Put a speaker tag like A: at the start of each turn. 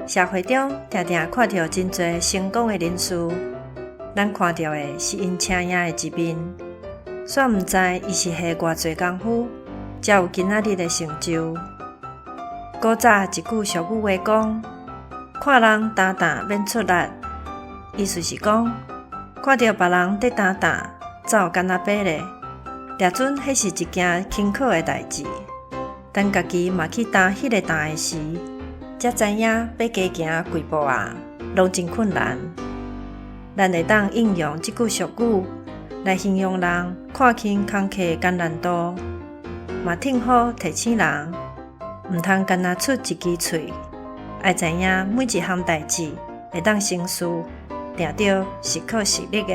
A: 社會中定定看著真濟成功的人士，咱看著的是𪜶車贏的一面，煞毋知伊是下偌濟工夫，才有今仔日的成就。古早一句俗語話講：看人擔擔免出力，意思是講，看著別人佇擔擔，走敢若馬咧，掠準彼是一件輕巧的代誌。等家己嘛去擔彼個擔的時，才知影欲加行幾步啊，攏真困難。咱會當應用這句俗語來形容人看輕工課艱難度，嘛挺好提醒人，毋通干焦出一支喙，愛知影每一項代誌會當成事，定著是靠實力的。